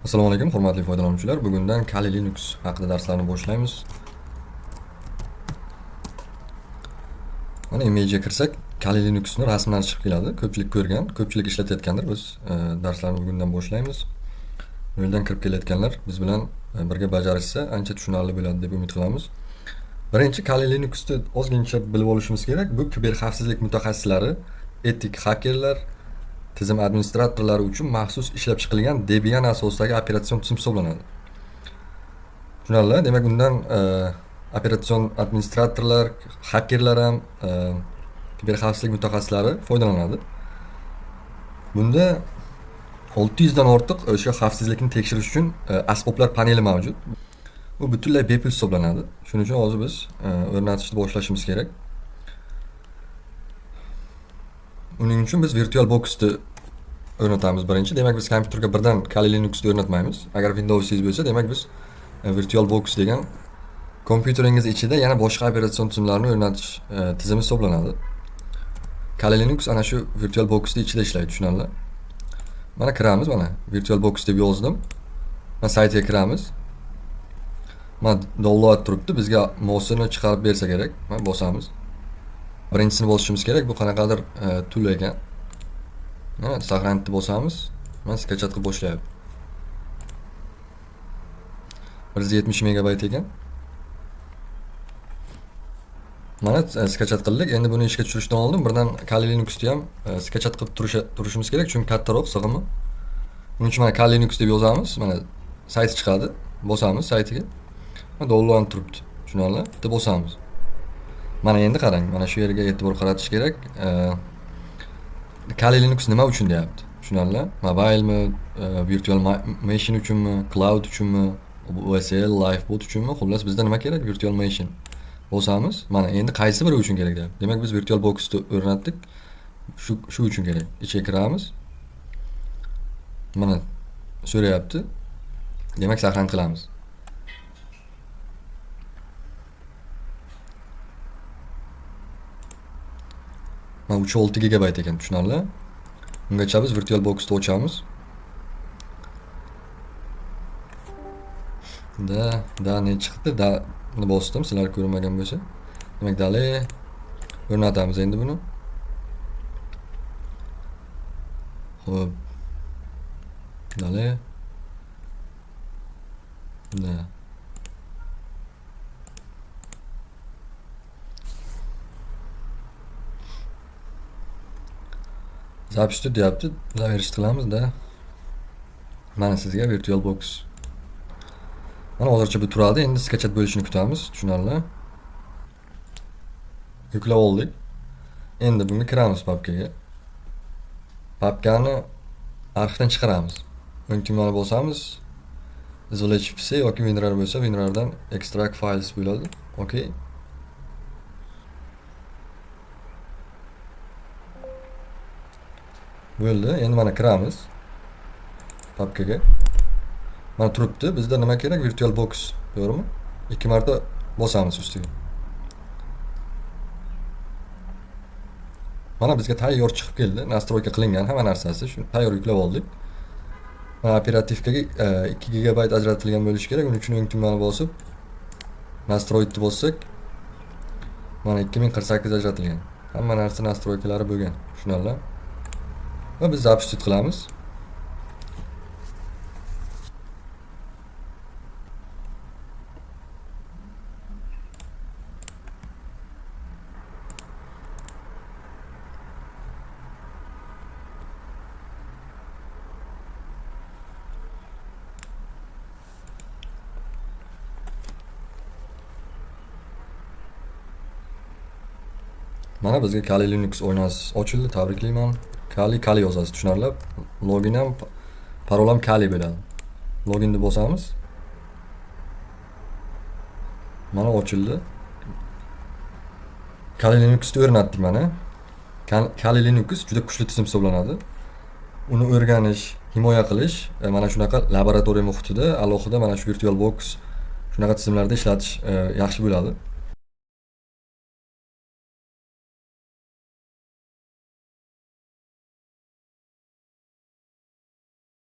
Assalomu alaykum, hurmatli foydalanuvchilar. Bugundan Kali Linux haqida darslarni boshlaymiz. Mana image'ga kirsak, Kali Linuxni rasmlari chiqib keladi. Ko'pchilik ko'rgan, ko'pchilik ishlatayotgandir. Biz darslarni bugundan boshlaymiz. Noldan kirib kelayotganlar biz bilan birga bajarishsa ancha tushunarli bo'ladi deb umid qilamiz. Birinchi Kali Linuxni ozgincha bilib olishimiz kerak. Bu kiber xavfsizlik mutaxassislari, etik xakerlar, tizim administratorlari uchun maxsus ishlab chiqilgan Debian asosidagi operatsion tizim hisoblanadi. Tushunarli? Demak, undan operatsion administratorlar, xakerlar ham, kiber xavfsizlik mutaxassislari foydalanadi. Bunda 600 dan ortiq o'sha xavfsizlikni tekshirish uchun asboblar paneli mavjud. Bu butunlay bepul hisoblanadi. Shuning uchun hozir biz o'rnatishni boshlashimiz kerak. Uning uchun biz virtual boxni o'rnatamiz birinchi. Demak, biz kompyuterga birdan Kali Linuxni o'rnatmaymiz. Agar Windowsingiz bo'lsa, demak biz virtual box degan kompyuteringiz ichida yana boshqa operatsion tizimlarni o'rnatish tizimi hisoblanadi. Kali Linux ana shu virtual boxni ichida ishlaydi, tushunarli? Mana kiramiz, mana virtual box deb yozdim. Mana saytga kiramiz. Mana download turibdi, bizga mosini chiqarib bersa kerak. Mana bosamiz. Birinchisini bosishimiz kerak. Bu qanaqadir tool ekan. Mana saqlanibdi, bosamiz. Mana skachat qilib boshlayapti. 170 megabayt ekan. Mana skachat qildik. Endi buni ishga tushirishdan oldin birdan Kali Linuxni ham skachat qilib turishimiz kerak, chunki kattaroq sig'imi. Buning uchun mana Kali Linux deb yozamiz. Mana sayt chiqadi. Bosamiz saytiga. Mana download turibdi. Tushunarli? Bitta bosamiz. Mana endi qarang, mana shu yerga e'tibor qaratish kerak. Kali Linux nima uchun deyapti? Tushunarli? Mobilemi, virtual machine uchunmi, cloud uchunmi, OSL, Livebot uchunmi? Xullas, bizda nima kerak? Virtual machine. Bosamiz. Mana endi qaysi biri uchun kerak deyapti. Demak, biz virtual boxni o'rnatdik. Shu uchun kerak. Ichiga kiramiz. Mana so'rayapti. Demak, saqlanib qilamiz. Mana 3.6 gigabayt ekan, tushunarli. Ungacha biz virtual boxni ochamiz. Da ne chiqdi? Da ni bosdim, sizlar ko'rmagan bo'lsa. Demak, dali o'rnatamiz endi buni. Xo'p. Dali. Da. Запись deyapti. Завершить qilamiz da. Mana sizga virtual box. Mana hozircha bu turadi. Endi skachat bo'lishini kutamiz. Tushunarli. Yuklab oldik. Endi bunga kiramiz papkaga. Papkani arxivdan chiqaramiz. O'ng tugmani bosamiz. Izolate PC yoki WinRAR bo'lsa, WinRARdan extract files bo'ladi. Okay. Bo'ldi. Endi mana kiramiz papkaga. Mana turibdi. Bizda nima kerak? Virtual box, to'g'rimi? 2 marta bosamiz ustiga. Mana bizga tayyor chiqib keldi. Nastroyka qilingan hamma narsasi. Shu tayyor yuklab oldik. Mana operativkaga 2 gigabayt ajratilgan bo'lishi kerak. Uning uchun o'ng tugmani bosib nastroyni bossak, mana 2048 ajratilgan. Hamma narsa nastroykalari bo'lgan. Tushunarli? Va biz запустить qilamiz. Mana bizga Kali Linux oynasi ochildi, tabriklayman. Kali yozasiz, tushunarli. Login ham, parol ham Kali bo'ladi. Loginni bosamiz. Mana ochildi. Kali Linuxni o'rnatdik mana. Kali Linux juda kuchli tizim hisoblanadi. Uni o'rganish, himoya qilish, mana shunaqa laboratoriya muhitida alohida mana shu virtual box shunaqa tizimlarda ishlatish yaxshi bo'ladi.